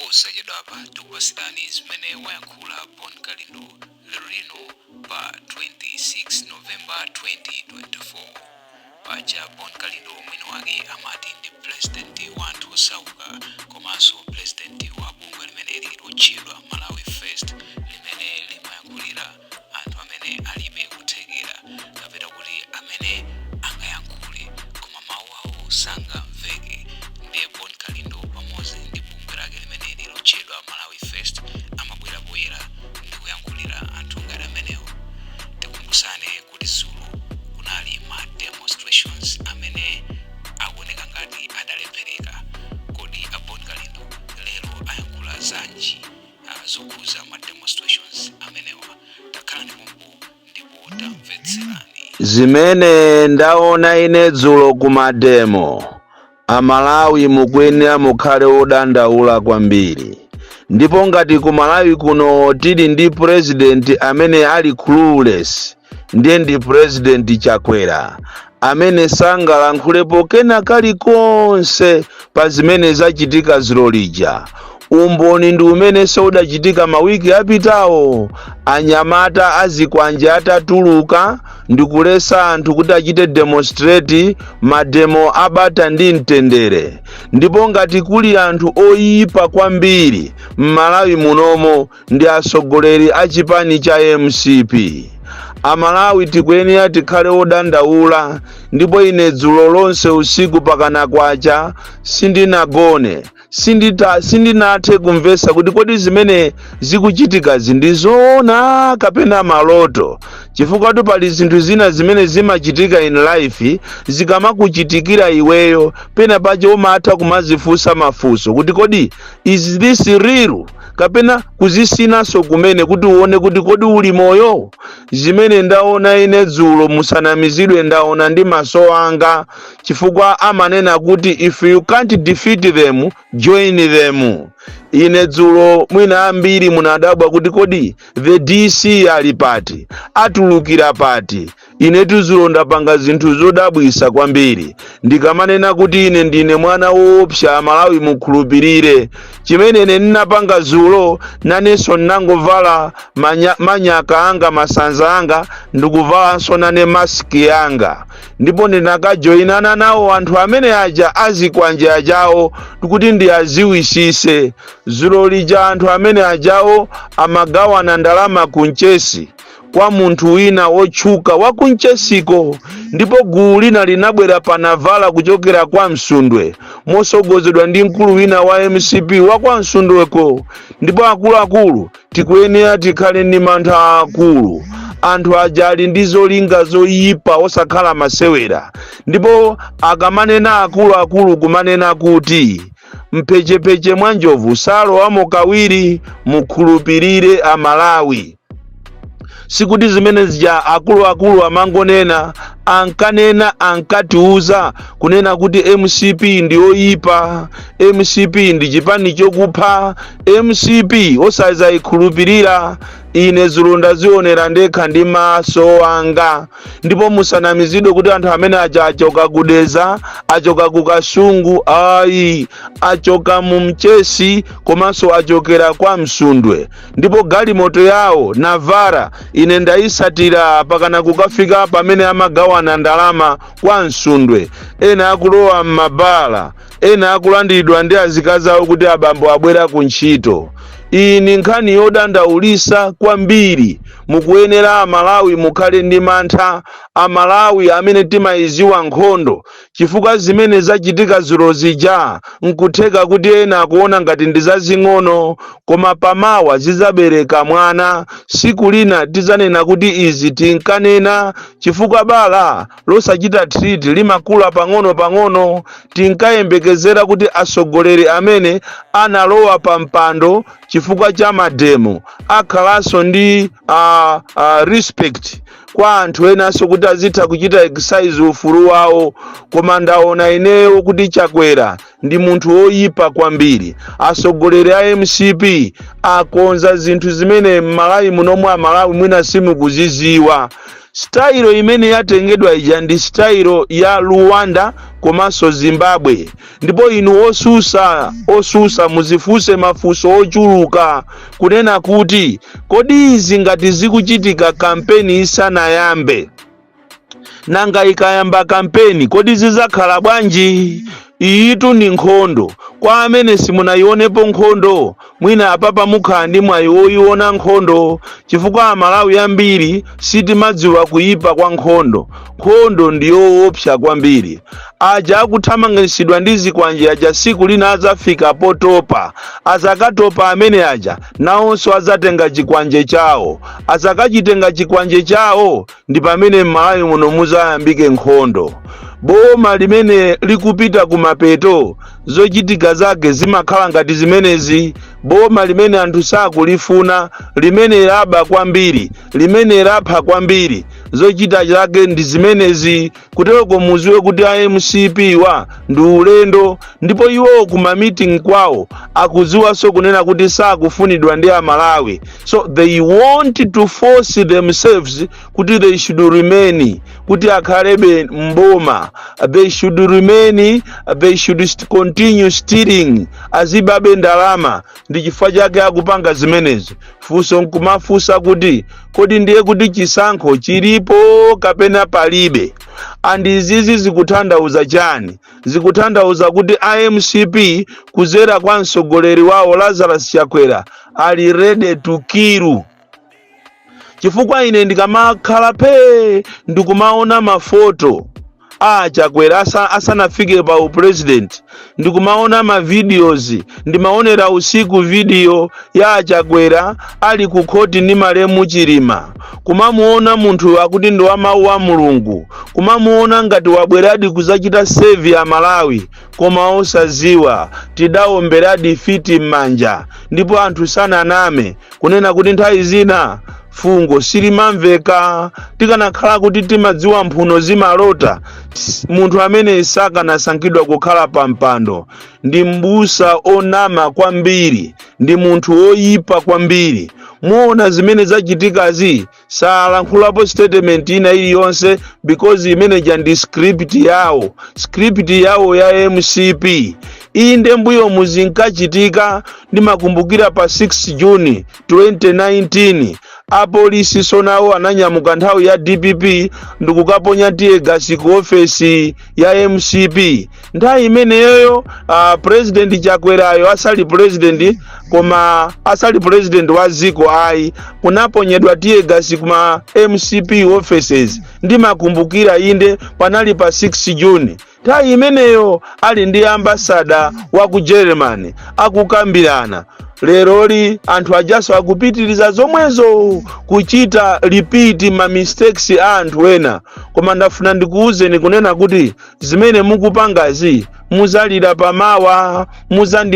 Posachedwapa tikupatsirani zimene wayankhula Bon Kalindo lero lino pa 26 November 2024. Paja Bon Kalindo mwini wake amati ndi president wa anthu osauka komanso president wa bungwe limeneli lotchedwa Malawi First, limene limayankhulira anthu amene alibe kuthekera kapena kuti amene angayankhule koma mawu awo sangamveke. Ndiye Bon Kalindo pamodzi ndi bungwe lake limeneli lotchedwa Malawi First amabwera poyera ndi kuyankhulira anthu ngati amenewo. Tikumbusane kuti dzulo kunali ma demonstrations amene akuoneka ngati adalephereka. Kodi a Bon Kalindo lero ayankhula zanji zokhuza ma demonstrations amenewa? Takhalani pompo ndipo tamvetserani. Zimene ndaona ine dzulo ku mademo, Amalawi mukuyenera mukhale odandaula kwambiri. Ndipo ngati ku Malawi kuno tili ndi president amene ali clueless, ndiye ndi President Chakwera, amene sangalankhulepo kena kalikonse pa zimene zachitika dzulo lija. Umboni ndi umenenso udachitika mawiki apitawo, anyamata azikwanje atatuluka ndikulesa anthu kuti achite demonstrate mademo abata ndi mtendere. Ndipo ngati kuli anthu oyipa kwambiri m'Malawi munomo, ndi atsogoleri a chipani cha MCP. Amalawi tikuyenera tikhale odandaula. Ndipo ine dzulo lonse usiku pakana kwacha sindinagone. Sindinathe kumvetsa kuti kodi zimene zikuchitikazi ndi zoona kapena maloto, chifukwa pali zinthu zina zimene zimachitika in life, zikamakuchitikira iweyo, pena pache umatha kumazifunsa mafunso kuti kodi is this real, kapena kuzisinanso kumene kuti uone kuti kodi uli moyo. Zimene ndaona ine dzulo, musanamizidwe, ndaona ndi maso anga, chifukwa amanena kuti if you can't defeat them, join them. Ine dzulo mwina ambiri munadabwa kuti kodi the DC ali pati, atulukira pati? Ine dzulo ndapanga zinthu zodabwisa kwambiri. Ndikamanena kuti ine ndine mwana woopsa, Malawi mukhulupirire chimene ine ndinapanga dzulo. Nanenso ndinangovala manyaka anga, masanza anga, ndikuvalanso nane mask yanga, ndipo ndinakajoyinana nawo anthu amene aja azikwanje ajawo kuti ndiaziwisise. Dzulo lija anthu amene ajawo amagawana ndalama kunchesi kwa munthu wina wotchuka wakunchesiko, ndipo gulu lina linabwera panavala kuchokera kwa Msundwe mosogozedwa ndi mkulu wina wa MCP wa kwa Msundweko. Ndipo akuluakulu, tikuyenera tikhale ndi mantha akulu. Anthu aja ali ndi zolinga zoyipa, osakhala masewera. Ndipo akamanena akuluakulu kumanena kuti mphechepeche mwa njovu salowamo kawiri, mukhulupirire Amalawi, sikuti zimene zija akuluakulu amangonena. Ankanena, ankatiuza kunena kuti MCP ndi oyipa, MCP ndi chipani chokupha, MCP osazayikhulupirira. Ine dzulo ndazionera ndekha ndi maso anga. Ndipo musanamizidwe kuti anthu amene aja achoka kudeza, achoka ku Kasungu, ayi, achoka mu Mchesi komanso achokera kwa Msundwe. Ndipo galimoto yawo Navara ine ndayisatira pakana kukafika pamene amagawana ndalama kwa Msundwe, ena akulowa m'mabala, ena akulandiridwa ndi azikazi awo kuti abambo abwera ku ntchito. Iyi ni nkhani yodandaulisa kwambiri. Mukuyenera Amalawi mukhale ndi mantha, Amalawi amene timayiziwa nkhondo, chifukwa zimene zachitika dzulo zija nkutheka kuti ena akuona ngati ndi zazing'ono, koma pamawa zidzabereka mwana. Siku lina tidzanena kuti izi tinkanena, chifukwa bala losachita treat limakula pang'ono pang'ono. Tinkayembekezera kuti atsogoleri amene analowa pa mpando chifukwa cha mademo akhalanso ndi respect kwa anthu enanso kuti azitha kuchita exercise ufulu wawo, koma ndaona ineyo kuti Chakwera ndi munthu woyipa kwambiri. Atsogoleri a MCP akonza zinthu zimene m'Malawi munomwe Amalawi mwina simukuziziwa. Style imene yatengedwa ija ndi style ya Rwanda komanso Zimbabwe. Ndipo inu osusa, osusa, muzifunse mafunso ochuluka kunena kuti, kodi izi ngati zikuchitika kampeni isanayambe, nanga ikayamba kampeni kodi zizakhala bwanji? Iyitu ndi nkhondo. Kwa amene simunayionepo nkhondo, mwina apapa mukhala ndi mwayi woyiona nkhondo, chifukwa Amalawi ambiri sitimadziwa kuyipa kwa nkhondo. Nkhondo ndi yoopsa kwambiri. Aja akuthamangitsidwa ndi zikwanje aja, siku lina adzafika potopa. Azakatopa amene aja, nawonso adzatenga chikwanje chawo. Azakachitenga chikwanje chawo, ndi pamene m'Malawi muno muzayambike nkhondo. Boma limene likupita kumapeto, zochitika zake zimakhala ngati zimenezi. Boma limene anthu sakulifuna, limene laba kwambiri, limene lapha kwambiri, zochita zake ndi zimenezi. Kuteroko muziwe kuti a MCP wa ndi ulendo, ndipo iwowo kuma meeting kwawo akudziwanso kunena kuti sakufunidwa ndi Amalawi, so they want to force themselves kuti they should remain, kuti akhalebe mboma. They should remain, they should continue stealing, azibabe ndalama. Ndi chifukwa chake akupanga zimenezi. Funso nkumafunsa kuti, kodi ndiye kuti chisankho chilipo kapena palibe? And izizi zikutanthauza chani? Zikutanthauza kuti iMCP kuzera kwa mtsogoleri wawo Lazarus Chakwera ali ready to kill, chifukwa ine ndikamakhala phe ndikumaona mafoto a Chakwera asanafike pa upresident, ndikumaona ma videos, ndimaonera usiku video ya Chakwera ali ku khoti ndi malemu Chilima, kumamuona munthu akuti ndi wa mawu a Mulungu, kumamuona ngati wabweradi kuzachita save ya Malawi, koma osaziwa tidawomberadi fiti m'manja. Ndipo anthu sananame kunena kuti nthawi zina fungo silimamveka. Tikanakhala kuti timadziwa mphuno zimalota, munthu amene sakanasankhidwa kukhala pa mpando. Ndi mbusa onama kwambiri, ndi munthu woyipa kwambiri. Muona zimene zachitikazi, salankhulapo statement ina iliyonse because imeneja ndi script yawo, script yawo ya MCP. Inde, mbuyo muzinkachitika. Ndimakumbukira pa 6 Juni 2019, apolisi sonawo ananyamuka nthawi ya DPP ndikukaponya tear gas ku ofesi ya MCP. Nthawi imeneyoyo President Chakwerayo asali president, koma asali president wa ziko ayi, kunaponyedwa tear gas kuma MCP offices. Ndimakumbukira, inde, panali pa 6 Juni. Nthawi imeneyo ali ndi ambassador wa ku Germany akukambirana. Leroli anthu ajaso akupitiriza zomwezo, kuchita repeat ma mistakes a anthu ena. Koma ndafuna ndikuwuzeni kunena kuti zimene mukupangazi muzalira pamawa,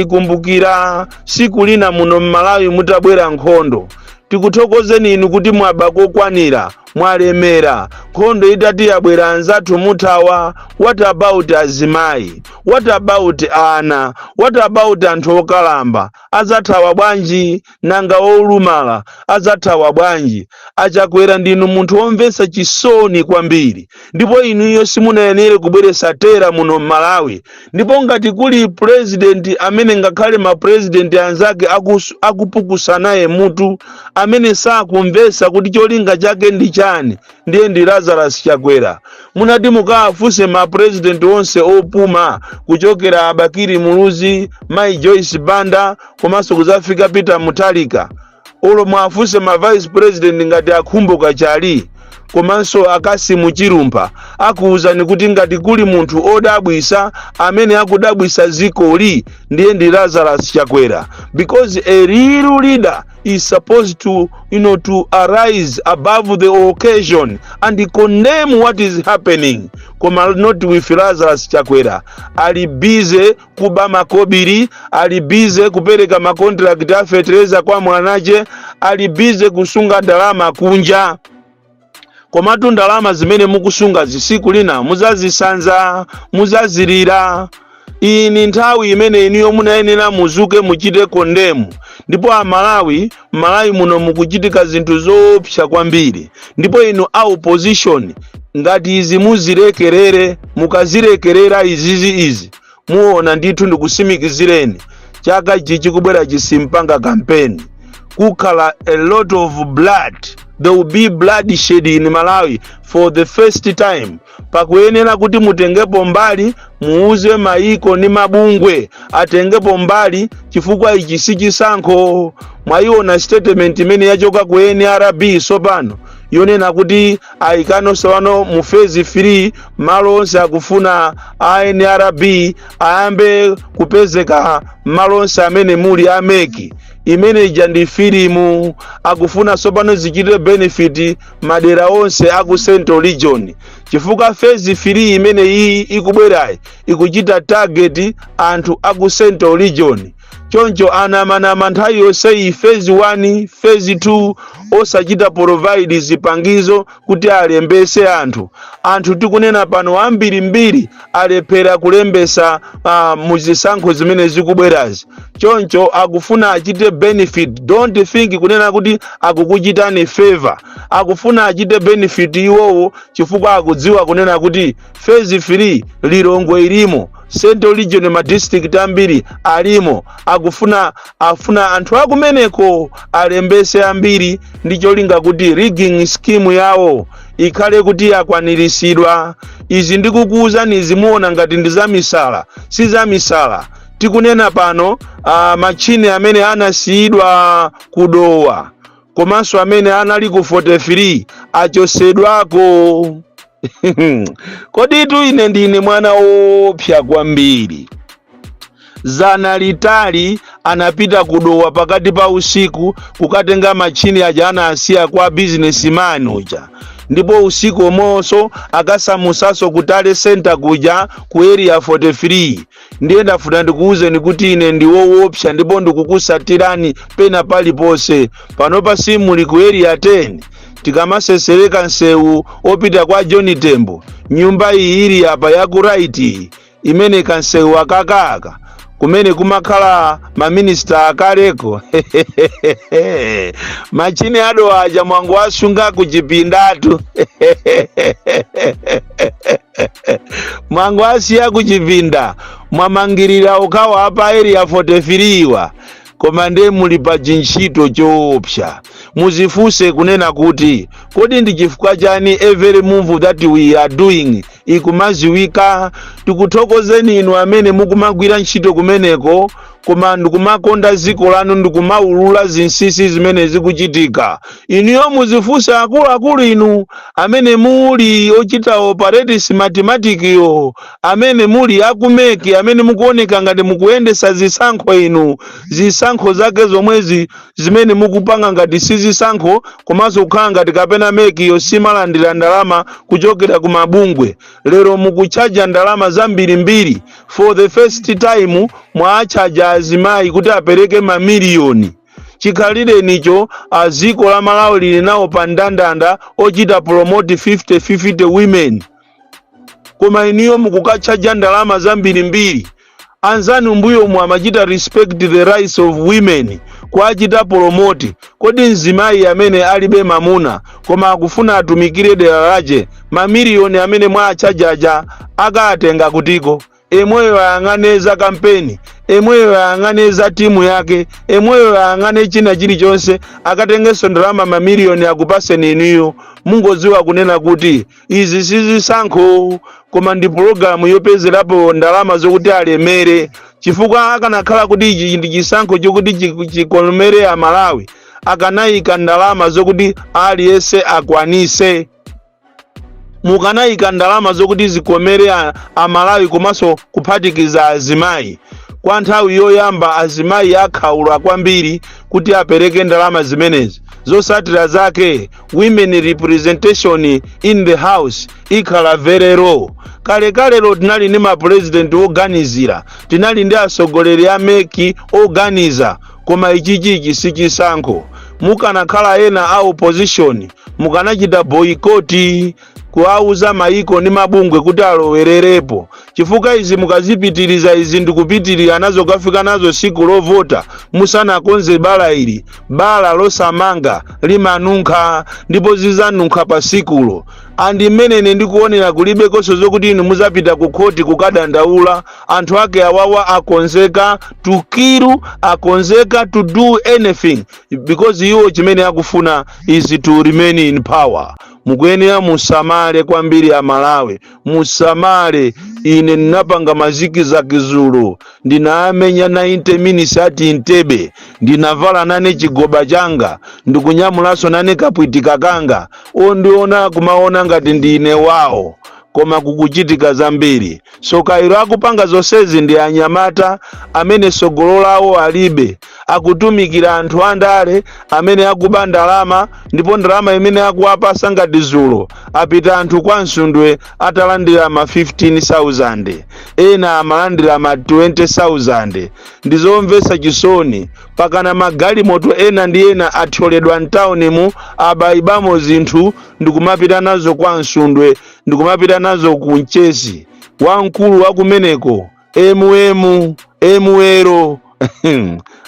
muzandikumbukira siku lina muno m'Malawi mutabwera nkhondo. Tikuthokozeni inu kuti mwaba kokwanira, mwalemera. Nkhondo itati yabwera, anzathu muthawa. What about azimayi? What about ana? What about anthu okalamba? Azathawa bwanji? Nanga olumala azathawa bwanji? Achakwera, ndinu munthu womvetsa chisoni kwambiri, ndipo inuyo simunayenere kubweretsa terror muno m'Malawi. Ndipo ngati kuli president amene ngakhale mapresident anzake akupukusa naye mutu, amene sakumvetsa kuti cholinga chake ndi chani, ndiye ndi Lazarus Chakwera. Munati mukawafunse mapresident onse opuma, kuchokera Abakiri Muluzi, Mai Joyce Banda, komanso kuzafika Peter Mutharika, olo mwafunse ma vice president ngati Akhumbo Kachali komanso Akasimu Chilumpha, akuwuzani kuti ngati kuli munthu odabwisa amene akudabwisa zikoli, ndiye ndi Lazarus Chakwera, because a real leader is supposed to arise above the occasion and condemn what is happening, koma not with Lazarus Chakwera. Ali busy kuba makobiri, ali busy kupereka macontract a fetereza kwa mwanache, ali busy kusunga ndalama kunja. Komatu ndalama zimene mukusunga zisiku lina muzazisanza, muzazilira. Iyi ni nthawi imene iniyo munayenera muzuke, muchite condemn. Ndipo Amalawi, Malawi muno mukuchitika zinthu zoopsa kwambiri. Ndipo inu a opposition, ngati izi muzilekerere, mukazilekerera izizi, izi muona ndithu. Ndikusimikizireni, chaka ichi chikubwera chisimpanga kampeni, kukhala a lot of blood. There will be bloodshed in Malawi for the first time. Pakuyenera kuti mutengepo mbali, muuze maiko ndi mabungwe atengepo mbali, chifukwa ichi si chisankho. Mwayiona statement imene yachoka ku NRB sopano, yonena kuti ayikanonso pano mu phase 3 malo onse akufuna a NRB ayambe kupezeka malo onse amene muli a MEC. Imene ija ndi filimu. Akufuna sopano zichite benefit madera onse aku Central Region, chifukwa phase 3 imene iyi ikubwerayi ikuchita target anthu aku Central Region. Choncho anamanama nthawi yonseyi, phase 1, phase 2, osachita provide zipangizo kuti alembese anthu. Anthu tikunena pano ambirimbiri alephera kulembesa muzisankho zimene zikubwerazi. Choncho akufuna achite benefit. Don't think kunena kuti akukuchitani favor. Akufuna achite benefit iwowo, chifukwa akudziwa kunena kuti phase 3 Lilongwe ilimo, Central Region ma district ambiri alimo. Akufuna afuna anthu akumeneko alembese ambiri ndi cholinga kuti rigging scheme yawo ikhale kuti yakwaniritsidwa. Izi ndikukuwuzani, zimuona ngati ndi zamisala, si zamisala. Tikunena pano, machine amene anasiyidwa kudowa komanso amene anali ku 43 achosedwako. Koditu ine ndine mwana wopsa kwambiri. Zana litali anapita kudowa pakati pa usiku kukatenga machine aja anasiya kwa businessman uja, ndipo usiku omwenso akasamusaso ku tally center kuja ku Area 43. Ndiye ndafuna ndikuwuzeni kuti ine ndi woopsa ndipo ndikukusatirani pena paliponse. Panopa simuli ku Area 10, tikamasesereka nsewu opita kwa John Tembo, nyumba iyi ili apa ya ku right, imene kansewu akakaka kumene kumakhala maminista akaleko. Machine ado aja mwangu asunga kuchipindatu, mwangu asiya kuchipinda, mwamangirira ukawa apa Area 43 wa. Koma ndiye muli pa chintchito choopsa. Muzifunse kunena kuti kodi ndi chifukwa chani every move that we are doing ikumaziwika? Tikuthokozeni inu amene mukumagwira ntchito kumeneko, koma ndikumakonda dziko lanu, ndikumaulula zinsinsi zimene zikuchitika. Inuyo muzifunse, akuluakulu inu amene muli ochita operate Smartmatic yo, amene muli aku MEC, amene mukuoneka ngati mukuyendesa zisankho, inu zisankho zake zomwezi zimene mukupanga ngati si zisankho, komanso kukhala ngati kapena MEC yo simalandira ndalama kuchokera ku mabungwe. Lero mukuchaja ndalama zambirimbiri. For the first time mwachaja azimayi kuti apereke mamiliyoni. Chikhalirenicho aziko la Malawi lili nawo pa ndandanda ochita promote 50-50 women, koma iniyo mukukachaja ndalama zambirimbiri. Anzanu mbuyomu amachita respect the rights of women, kwachita promote. Kodi mzimayi amene alibe mamuna koma akufuna atumikire dera lache, mamiliyoni amene mwachajaja akatenga kutiko? Emweyo ayang'ane za kampeni, emweyo ayang'ane za timu yake, emweyo ayang'ane china chilichonse, akatengenso ndalama mamiliyoni akupaseni inuyo. Mungodziwa kunena kuti izi sizisankho, koma ndi pulogalamu yopezerapo ndalama zokuti alemere, chifukwa akanakhala kuti ichi ndi chisankho chokuti chikomere Amalawi, akanayika ndalama zokuti aliyense akwanise. Mukanayika ndalama zokuti zikomere Amalawi komanso kuphatikiza azimayi. Kwa nthawi yoyamba azimayi akhaula kwambiri kuti apereke ndalama zimenezi. Zosatira zake, women representation in the house ikhala very low. Kalekalelo tinali ndi mapurezidenti oganizira, tinali ndi atsogoleri a MEC oganiza, koma ichichichi si chisankho. Mukanakhala ena a opposition, mukanachita boycott. Kuwauza maiko ndi mabungwe kuti alowererepo, chifukwa izi mukazipitiriza izi ndikupitirira nazo kafika nazo siku lovota musanakonze bala ili. Bala losamanga limanunkha, ndipo zizanunkha pa sikulo. And mmene ine ndikuonera, kulibekonso zokuti inu muzapita ku khoti kukadandaula. Anthu ake awawa akonzeka to kill, akonzeka to do anything, because iwo chimene akufuna is to remain in power. Mukuyenera musamale kwambiri, Amalawi, musamale. Ine ndinapanga ma zigzag zulo, ndinamenya 90 minutes ati Entebbe. Ndinavala nane chigoba changa, ndikunyamulanso nane kapwitika kanga. Ondiona kumaona ngati ndine wawo, koma kukuchitika zambiri. So kairo akupanga zonsezi ndi anyamata amene sogolo lawo alibe, akutumikira anthu andale amene akuba ndalama, ndipo ndalama imene akuwapasa, ngati zulo apita anthu kwa Msundwe atalandira ma 15,000, ena amalandira ma 20,000. Ndizomvetsa chisoni. Pakana magalimoto ena ndi ena athyoledwa mtawunimu, abayibamo zinthu ndikumapita nazo kwa Msundwe, ndikumapita nazo ku Mchesi. Wamkulu wa kumeneko mwero.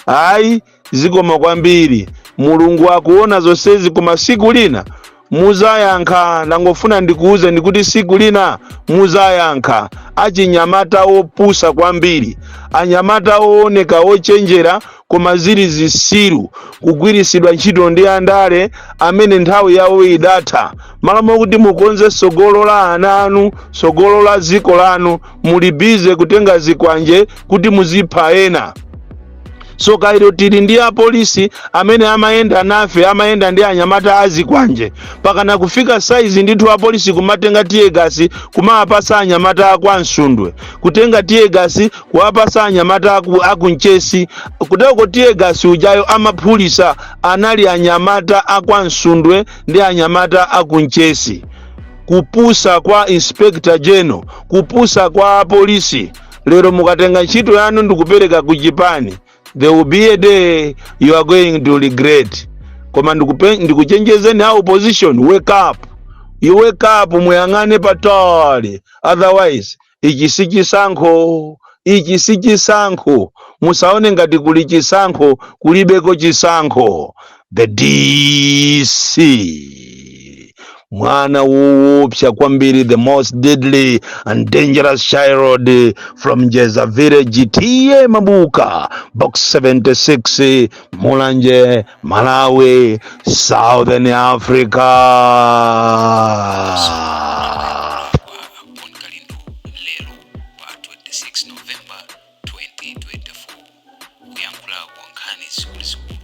Ayi, zikoma kwambiri. Mulungu akuona zonsezi, koma siku lina muzayankha. Ndangofuna ndikuuze ndikuti siku lina muzayankha. Achinyamata opusa kwambiri, anyamata ooneka ochenjera koma zili zisiru, kugwirisidwa ntchito ndi andale amene nthawi yawo idatha. Malo mokuti mukonze sogolo la ana anu, sogolo la dziko lanu, muli busy kutenga zikwanje kuti muzipha ena. So kairo tili ndi apolisi amene amayenda nafe, amayenda ndi anyamata azikwanje, pakana kufika saizi ndithu apolisi kumatenga tear gas kumawapasa anyamata aku Ansundwe, kutenga tear gas kuwapasa anyamata aku Mchesi. Kuteko tear gas ujayo amaphulisa anali anyamata aku Ansundwe ndi anyamata aku Mchesi. Kupusa kwa Inspector General, kupusa kwa apolisi. Lero mukatenga ntchito yanu ndikupereka ku chipani, there will be a day you are going to regret. Koma ndikuchenjezeni a opposition, wake up, you wake up, muyang'ane patali. Otherwise ichi si chisankho, ichi si chisankho. Musaone ngati kuli chisankho, kulibeko chisankho. The DC, mwana woopsa kwambiri, the most deadly and dangerous child from Jeza Village, T/A Mabuka, Box 76, Mulanje, Malawi, Southern Africa. Kwa Bon Kalindo lero pa 26 November 2024, kuyankhula kwa nkhani zikuluzikulu.